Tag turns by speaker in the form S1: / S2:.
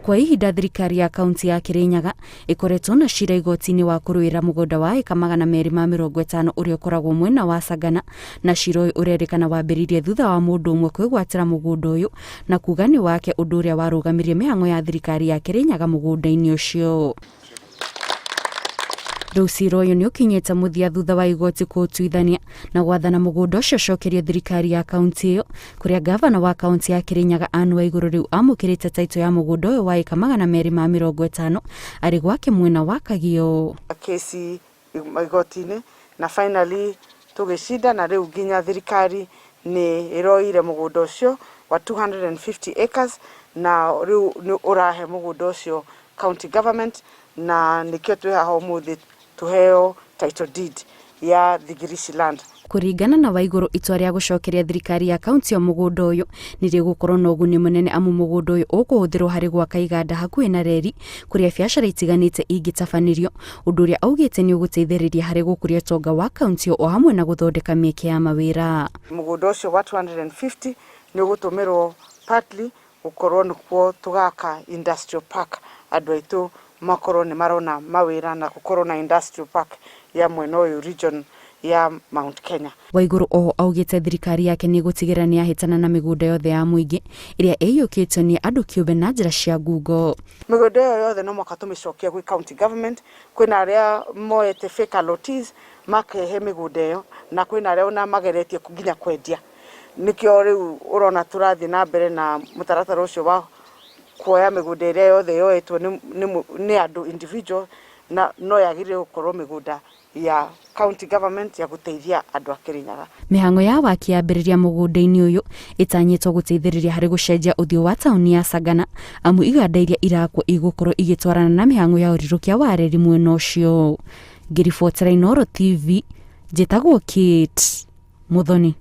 S1: Kwa ihinda thirikari ya kaunti ya Kirinyaga ĩkoretwo na cira igoti-inĩ wa kũrũĩra mũgũnda wa ĩka 250 ũrĩa ũkoragwo mwena wa Sagana, na cira ũyũ ũrerĩkana wambĩrĩirie thutha wa mũndũ ũmwe kwĩgwatĩra mũgũnda ũyũ na kuga nĩ wake, ũndũ ũrĩa warũgamirie mĩhang'o ya thirikari ya Kirinyaga mũgũnda-inĩ ũcio. Rĩu cira ũyũ nĩ ũkinyĩte mũthia thutha wa igoti kũũtuithania na gwathana mũgũnda ũcio ũcokerio thirikari ya kaunti ĩyo, kũrĩa gavana wa kaunti ya Kirinyaga Anne Waiguru rĩu amũkĩrĩte taito ya mũgũnda ũyũ wa ĩka 250 arĩ gwake mwena wa Kagio.
S2: Kesi igoti-inĩ na finally tũgĩcinda, na rĩu nginya thirikari nĩ ĩroire mũgũnda ũcio wa 250 acres, na rĩu nĩ ũrahe mũgũnda ũcio county government, na nĩkĩo twĩ haha ũmũthĩ tũheo title deed ya Thigirici land.
S1: Kũringana na Waiguru, itua rĩa gũcokeria thirikari ya kaunti ĩyo mũgũnda ũyũ nĩ rĩgũkorwo na ũguni mũnene, amu mũgũnda ũyũ ũkũhũthĩrwo harĩ gwaka iganda hakuhĩ na reri kũrĩa biacara itiganĩte ingĩtabanĩrio, ũndũ ũrĩa augĩte nĩ ũgũteithĩrĩria harĩ gũkũria ũtonga wa kaunti ĩyo o hamwe na gũthondeka mĩeke ya mawĩra.
S2: Mũgũnda ũcio wa 250 nĩ ũgũtũmĩrwo partly gũkorwo nĩkuo tũgaka industrial park, andũ aitũ makorwo nĩ marona mawĩra na gũkorwo na industrial park ya mwena ũyũ, region ya Mount Kenya.
S1: Waiguru oho augĩte thirikari yake nĩ ĩgũtigĩrĩra nĩ yahĩtana na mĩgũnda yothe ya mũingĩ ĩrĩa ĩiyũkĩtio nĩ andũ kĩũmbe na njĩra cia ngungo.
S2: Mĩgũnda ĩyo yothe no mũhaka tũmĩcokie gwĩ county government. Kwĩna arĩa moete fake allottees makehe mĩgũnda ĩyo, na kwĩna arĩa ona mageretie nginya kwendia. Nĩkĩo rĩu ũrona tũrathiĩ na mbere na mũtaratara ũcio wa kuoya mĩgũnda ĩrĩa yothe yoetwo nĩ andũ individual, na no yagĩrĩire gũkorwo mĩgũnda ya county government ya gũteithia andũ a Kirinyaga.
S1: Mĩhang'o ya waki yambĩrĩria mũgũnda-inĩ ũyũ ĩtanyĩtwo gũteithĩrĩria harĩ gũcenjia ũthiũ wa taũni ya Sagana, amu iganda iria irakwo igũkorwo igĩtwarana na mĩhang'o ya ũrirũkia wa reri mwena ũcio. Ngĩribotera Inooro TV, njĩtagwo Kate Muthoni.